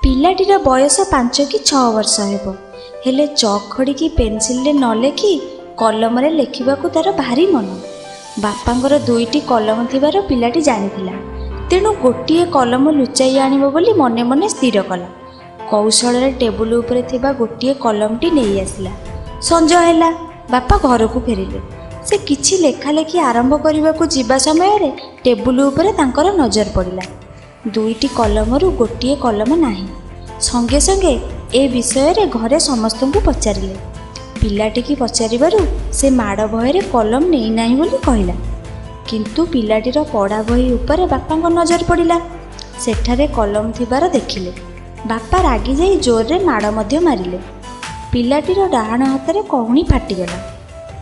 ପିଲାଟିର ବୟସ 5 କି 6 ବର୍ଷ ହେବ। ହେଲେ ଚକ୍ ଖଡ଼ି କି ପେନସିଲରେ ନ ଲେଖି କଲମରେ ଲେଖିବାକୁ ତାର ଭାରି ମନ। ବାପାଙ୍କର 2ଟି କଲମ ଥିବାର ପିଲାଟି ଜାଣିଥିଲା, ତେଣୁ ଗୋଟିଏ କଲମ ଲୁଚାଇ ଆଣିବ ବୋଲି ମନେ ମନେ ସ୍ଥିର କଲା। କୌଶଳରେ ଟେବୁଲ ଉପରେ ଥିବା ଗୋଟିଏ କଲମଟି ନେଇ ଆସିଲା। ସଞ୍ଜ ହେଲା, ବାପା ଘରକୁ ଫେରିଲେ। ସେ କିଛି ଲେଖାଲେଖି ଆରମ୍ଭ କରିବାକୁ ଯିବା ସମୟରେ ଟେବୁଲ ଉପରେ ତାଙ୍କର ନଜର ପଡ଼ିଲା। 2ଟି କଲମରୁ ଗୋଟିଏ କଲମ ନାହିଁ। ସଙ୍ଗେ ସଙ୍ଗେ ଏ ବିଷୟରେ ଘରେ ସମସ୍ତଙ୍କୁ ପଚାରିଲେ। ପିଲାଟିକି ପଚାରିବାରୁ ସେ ମାଡ଼ ଭୟରେ କଲମ ନେଇନାହିଁ ବୋଲି କହିଲା। କିନ୍ତୁ ପିଲାଟିର ପଢ଼ା ବହି ଉପରେ ବାପାଙ୍କ ନଜର ପଡ଼ିଲା। ସେଠାରେ କଲମ ଥିବାର ଦେଖିଲେ। ବାପା ରାଗିଯାଇ ଜୋରରେ ମାଡ଼ ମଧ୍ୟ ମାରିଲେ। ପିଲାଟିର ଡାହାଣ ହାତରେ କହୁଣୀ ଫାଟିଗଲା।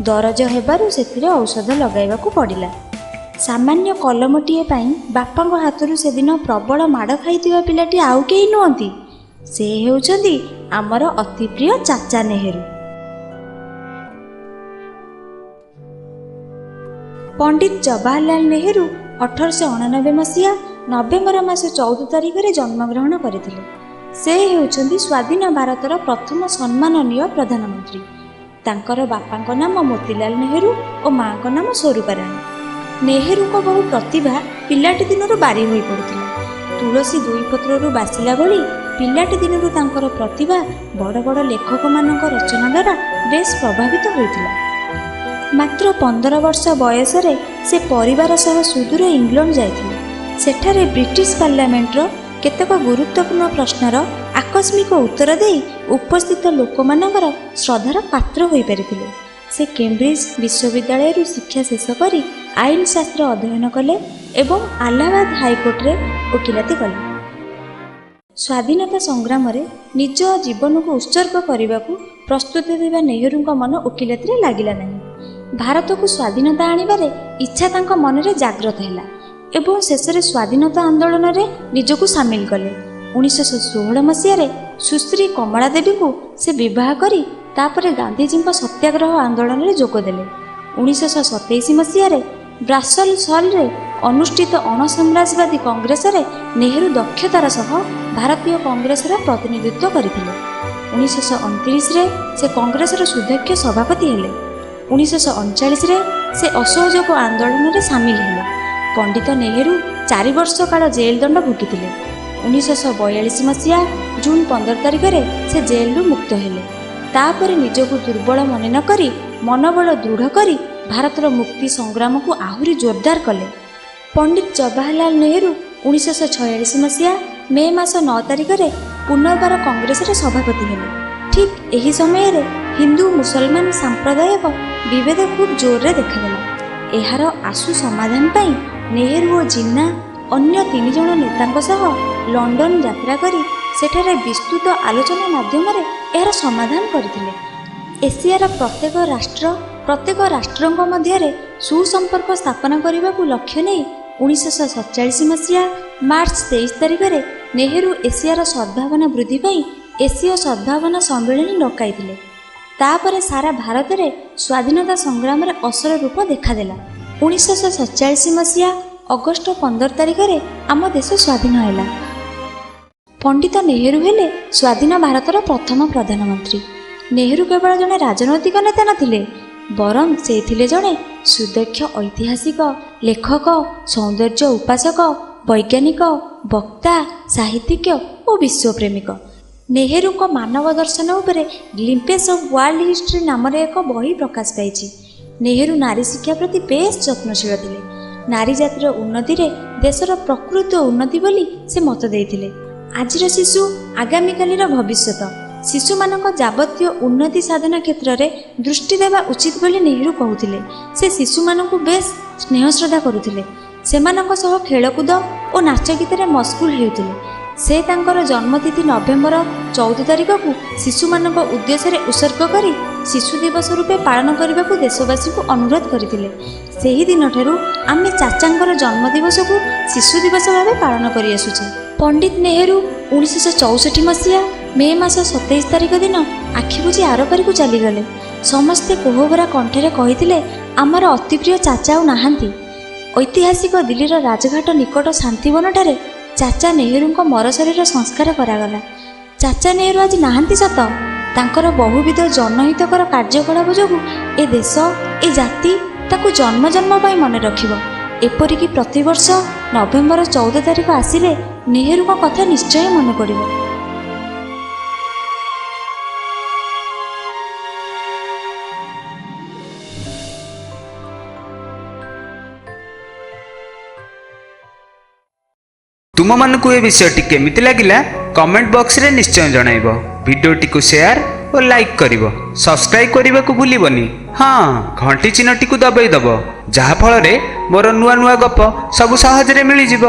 ଦରଜ ହେବାରୁ ସେଥିରେ ଔଷଧ ଲଗାଇବାକୁ ପଡ଼ିଲା। ସାମାନ୍ୟ କଲମଟିଏ ପାଇଁ ବାପାଙ୍କ ହାତରୁ ସେଦିନ ପ୍ରବଳ ମାଡ଼ ଖାଇଥିବା ପିଲାଟି ଆଉ କେହି ନୁହନ୍ତି, ସେ ହେଉଛନ୍ତି ଆମର ଅତି ପ୍ରିୟ ଚାଚା ନେହେରୁ। ପଣ୍ଡିତ ଜବାହରଲାଲ ନେହେରୁ 1889 ମସିହା ନଭେମ୍ବର ମାସ 14 ତାରିଖରେ ଜନ୍ମଗ୍ରହଣ କରିଥିଲେ। ସେ ହେଉଛନ୍ତି ସ୍ୱାଧୀନ ଭାରତର ପ୍ରଥମ ସମ୍ମାନନୀୟ ପ୍ରଧାନମନ୍ତ୍ରୀ। ତାଙ୍କର ବାପାଙ୍କ ନାମ ମୋତିଲାଲ ନେହେରୁ ଓ ମାଆଙ୍କ ନାମ ସ୍ୱରୂପା ରାଣୀ। ନେହେରୁଙ୍କ ବହୁ ପ୍ରତିଭା ପିଲାଟି ଦିନରୁ ବାରି ହୋଇପଡ଼ୁଥିଲା। ତୁଳସୀ ଦୁଇ ପତ୍ରରୁ ବାସିଲା ଭଳି ପିଲାଟି ଦିନରୁ ତାଙ୍କର ପ୍ରତିଭା ବଡ଼ ବଡ଼ ଲେଖକମାନଙ୍କ ରଚନା ଦ୍ୱାରା ବେଶ୍ ପ୍ରଭାବିତ ହୋଇଥିଲା। ମାତ୍ର 15 ବର୍ଷ ବୟସରେ ସେ ପରିବାର ସହ ସୁଦୂର ଇଂଲଣ୍ଡ ଯାଇଥିଲେ। ସେଠାରେ ବ୍ରିଟିଶ ପାର୍ଲାମେଣ୍ଟର କେତେକ ଗୁରୁତ୍ୱପୂର୍ଣ୍ଣ ପ୍ରଶ୍ନର ଆକସ୍ମିକ ଉତ୍ତର ଦେଇ ଉପସ୍ଥିତ ଲୋକମାନଙ୍କର ଶ୍ରଦ୍ଧାର ପାତ୍ର ହୋଇପାରିଥିଲେ। ସେ କେମ୍ବ୍ରିଜ ବିଶ୍ୱବିଦ୍ୟାଳୟରୁ ଶିକ୍ଷା ଶେଷ କରି ଆଇନ ଶାସ୍ତ୍ର ଅଧ୍ୟୟନ କଲେ ଏବଂ ଆହ୍ଲାବାଦ ହାଇକୋର୍ଟରେ ଓକିଲାତି କଲେ। ସ୍ୱାଧୀନତା ସଂଗ୍ରାମରେ ନିଜ ଜୀବନକୁ ଉତ୍ସର୍ଗ କରିବାକୁ ପ୍ରସ୍ତୁତ ଥିବା ନେହେରୁଙ୍କ ମନ ଓକିଲାତିରେ ଲାଗିଲା ନାହିଁ। ଭାରତକୁ ସ୍ୱାଧୀନତା ଆଣିବାରେ ଇଚ୍ଛା ତାଙ୍କ ମନରେ ଜାଗ୍ରତ ହେଲା ଏବଂ ଶେଷରେ ସ୍ୱାଧୀନତା ଆନ୍ଦୋଳନରେ ନିଜକୁ ସାମିଲ କଲେ। 1916 ମସିହାରେ ସୁଶ୍ରୀ କମଳା ଦେବୀଙ୍କୁ ସେ ବିବାହ କରି ତାପରେ ଗାନ୍ଧିଜୀଙ୍କ ସତ୍ୟାଗ୍ରହ ଆନ୍ଦୋଳନରେ ଯୋଗଦେଲେ। 1927 ମସିହାରେ ବ୍ରାସଲସଲରେ ଅନୁଷ୍ଠିତ ଅଣସାମ୍ରାଜ୍ୟବାଦୀ କଂଗ୍ରେସରେ ନେହେରୁ ଦକ୍ଷତାର ସହ ଭାରତୀୟ କଂଗ୍ରେସର ପ୍ରତିନିଧିତ୍ୱ କରିଥିଲେ। 1929ରେ ସେ କଂଗ୍ରେସର ସୁଦକ୍ଷ ସଭାପତି ହେଲେ। 1939ରେ ସେ ଅସହଯୋଗ ଆନ୍ଦୋଳନରେ ସାମିଲ ହେଲେ। ପଣ୍ଡିତ ନେହେରୁ 4 ବର୍ଷ କାଳ ଜେଲ ଦଣ୍ଡ ଭୋଗିଥିଲେ। 1942 ମସିହା ଜୁନ୍ 15 ତାରିଖରେ ସେ ଜେଲରୁ ମୁକ୍ତ ହେଲେ। ତାପରେ ନିଜକୁ ଦୁର୍ବଳ ମନେ ନ କରି ମନୋବଳ ଦୃଢ଼ କରି ଭାରତର ମୁକ୍ତି ସଂଗ୍ରାମକୁ ଆହୁରି ଜୋରଦାର କଲେ। ପଣ୍ଡିତ ଜବାହରଲାଲ ନେହେରୁ 1946 ମସିହା ମେ ମାସ 9 ତାରିଖରେ ପୁନର୍ବାର କଂଗ୍ରେସର ସଭାପତି ହେଲେ। ଠିକ୍ ଏହି ସମୟରେ ହିନ୍ଦୁ ମୁସଲମାନ ସାମ୍ପ୍ରଦାୟିକ ବିଭେଦ ଖୁବ୍ ଜୋରରେ ଦେଖାଦେଲା। ଏହାର ଆଶୁ ସମାଧାନ ପାଇଁ ନେହେରୁ ଓ ଜିନ୍ନା ଅନ୍ୟ 3 ଜଣ ନେତାଙ୍କ ସହ ଲଣ୍ଡନ ଯାତ୍ରା କରି ସେଠାରେ ବିସ୍ତୃତ ଆଲୋଚନା ମାଧ୍ୟମରେ ଏହାର ସମାଧାନ କରିଥିଲେ। ଏସିଆର ପ୍ରତ୍ୟେକ ରାଷ୍ଟ୍ର ପ୍ରତ୍ୟେକ ରାଷ୍ଟ୍ରଙ୍କ ମଧ୍ୟରେ ସୁସମ୍ପର୍କ ସ୍ଥାପନ କରିବାକୁ ଲକ୍ଷ୍ୟ ନେଇ 1947 ମସିହା ମାର୍ଚ୍ଚ 23 ତାରିଖରେ ନେହେରୁ ଏସିଆର ସଦ୍ଭାବନା ବୃଦ୍ଧି ପାଇଁ ଏସୀୟ ସଦ୍ଭାବନା ସମ୍ମିଳନୀ ଡକାଇଥିଲେ। ତାପରେ ସାରା ଭାରତରେ ସ୍ୱାଧୀନତା ସଂଗ୍ରାମରେ ଅସଲ ରୂପ ଦେଖାଦେଲା। 1947 ମସିହା ଅଗଷ୍ଟ 15 ତାରିଖରେ ଆମ ଦେଶ ସ୍ୱାଧୀନ ହେଲା। ପଣ୍ଡିତ ନେହେରୁ ହେଲେ ସ୍ୱାଧୀନ ଭାରତର ପ୍ରଥମ ପ୍ରଧାନମନ୍ତ୍ରୀ। ନେହେରୁ କେବଳ ଜଣେ ରାଜନୈତିକ ନେତା ନଥିଲେ, ବରଂ ସେ ଥିଲେ ଜଣେ ସୁଦକ୍ଷ ଐତିହାସିକ, ଲେଖକ, ସୌନ୍ଦର୍ଯ୍ୟ ଉପାସକ, ବୈଜ୍ଞାନିକ, ବକ୍ତା, ସାହିତ୍ୟିକ ଓ ବିଶ୍ୱପ୍ରେମିକ। ନେହେରୁଙ୍କ ମାନବ ଦର୍ଶନ ଉପରେ ଗ୍ଲିମ୍ପେସ୍ ଅଫ୍ ୱାର୍ଲଡ ହିଷ୍ଟ୍ରି ନାମରେ ଏକ ବହି ପ୍ରକାଶ ପାଇଛି। ନେହେରୁ ନାରୀ ଶିକ୍ଷା ପ୍ରତି ବେଶ୍ ଯତ୍ନଶୀଳ ଥିଲେ। ନାରୀ ଜାତିର ଉନ୍ନତିରେ ଦେଶର ପ୍ରକୃତ ଉନ୍ନତି ବୋଲି ସେ ମତ ଦେଇଥିଲେ। ଆଜିର ଶିଶୁ ଆଗାମୀକାଲିର ଭବିଷ୍ୟତ। ଶିଶୁମାନଙ୍କ ଯାବତୀୟ ଉନ୍ନତି ସାଧନା କ୍ଷେତ୍ରରେ ଦୃଷ୍ଟି ଦେବା ଉଚିତ ବୋଲି ନେହେରୁ କହୁଥିଲେ। ସେ ଶିଶୁମାନଙ୍କୁ ବେଶ୍ ସ୍ନେହଶ୍ରଦ୍ଧା କରୁଥିଲେ। ସେମାନଙ୍କ ସହ ଖେଳକୁଦ ଓ ନାଚ ଗୀତରେ ମସଗୁଲ ହେଉଥିଲେ। ସେ ତାଙ୍କର ଜନ୍ମତିଥି ନଭେମ୍ବର 14 ତାରିଖକୁ ଶିଶୁମାନଙ୍କ ଉଦ୍ଦେଶ୍ୟରେ ଉତ୍ସର୍ଗ କରି ଶିଶୁ ଦିବସ ରୂପେ ପାଳନ କରିବାକୁ ଦେଶବାସୀଙ୍କୁ ଅନୁରୋଧ କରିଥିଲେ। ସେହି ଦିନଠାରୁ ଆମେ ଚାଚାଙ୍କର ଜନ୍ମଦିବସକୁ ଶିଶୁ ଦିବସ ଭାବେ ପାଳନ କରିଆସୁଛେ। ପଣ୍ଡିତ ନେହେରୁ 1964 ମସିହା ମେ ମାସ 27 ତାରିଖ ଦିନ ଆଖି ବୁଜି ଆରପାରିକୁ ଚାଲିଗଲେ। ସମସ୍ତେ କୋହଭରା କଣ୍ଠରେ କହିଥିଲେ, ଆମର ଅତିପ୍ରିୟ ଚାଚା ଆଉ ନାହାନ୍ତି। ଐତିହାସିକ ଦିଲ୍ଲୀର ରାଜଘାଟ ନିକଟ ଶାନ୍ତିବନଠାରେ ଚାଚା ନେହେରୁଙ୍କ ମରଶରୀର ସଂସ୍କାର କରାଗଲା। ଚାଚା ନେହେରୁ ଆଜି ନାହାନ୍ତି ସତ, ତାଙ୍କର ବହୁବିଧ ଜନହିତକର କାର୍ଯ୍ୟକଳାପ ଯୋଗୁଁ ଏ ଦେଶ, ଏ ଜାତି ତାକୁ ଜନ୍ମ ଜନ୍ମ ପାଇଁ ମନେ ରଖିବ। ଏପରିକି ପ୍ରତିବର୍ଷ ନଭେମ୍ବର 14 ତାରିଖ ଆସିଲେ ନେହେରୁଙ୍କ କଥା ନିଶ୍ଚୟ ମନେ ପଡ଼ିବ। ତୁମମାନଙ୍କୁ ଏ ବିଷୟଟି କେମିତି ଲାଗିଲା କମେଣ୍ଟ ବକ୍ସରେ ନିଶ୍ଚୟ ଜଣାଇବ। ଭିଡ଼ିଓଟିକୁ ସେୟାର ଓ ଲାଇକ୍ କରିବ। ସବସ୍କ୍ରାଇବ୍ କରିବାକୁ ଭୁଲିବନି। ହଁ, ଘଣ୍ଟି ଚିହ୍ନଟିକୁ ଦବାଇ ଦେବ, ଯାହାଫଳରେ ମୋର ନୂଆ ନୂଆ ଗପ ସବୁ ସହଜରେ ମିଳିଯିବ।